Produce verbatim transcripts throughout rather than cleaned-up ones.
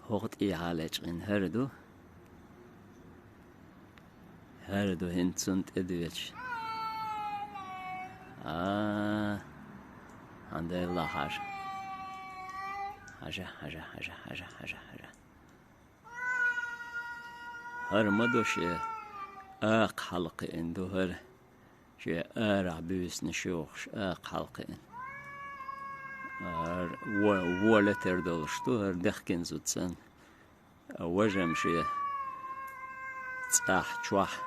ХӀокху тӀехьа лечкъина хӀара ду. ХӀара ду хӀинца цунна тӀедоьдуш. А, хьан делла хьажа. Хьажа, хьажа, хьажа, хьажа, хьажа, хьажа. ХӀара ма ду шен акха хьалакхиъна ду хӀара. Шен арахь буьйсанаш йохуш акха хьалакхиъна. ХӀара во-, во летар долуш ду, хӀара дехкина зуда санна. Важам шен цӀахь чохь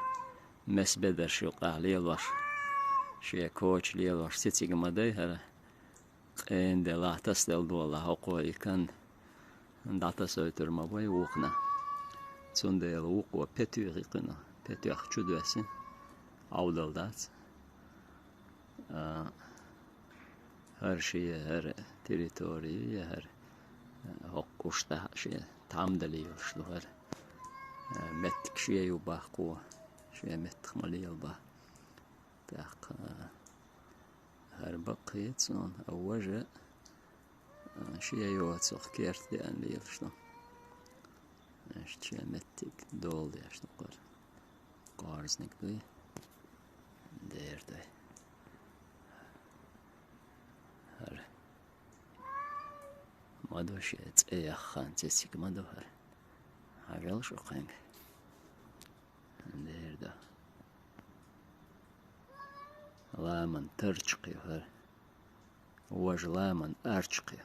месбедарш юкъахь лелош, шен коча лелош сицига ма дай хӀара. Къен делахь, тасаделла долахь хӀокхо и кан дӀатасойтур ма вай вукхана. Цундела вукхо петуьйхи кхуьнан, петуьйх чу доьссина, Ӏовдал дац. А, хӀара шен, хӀара территори, я хӀара, а, хӀокху кӀуштахь шен тхьамда лелаш ду хӀара. А, меттиг шен ю баккхо, шен меттах ма лела баккха. ТӀаккха, а, хӀара баккхий цунна, а важа, а, шен йоцах керта деана лелаш ду. Иштта шен меттиг дола деш ду кхара. Кхорзниг дуй, дер дуй. ХӀара ма ду шен цӀе яххана цициг ма ду хӀара. Хьажал шу кхаьнга. Дер ду. Ламан тарчакх ю хӀара. Важа ламан арчакх ю.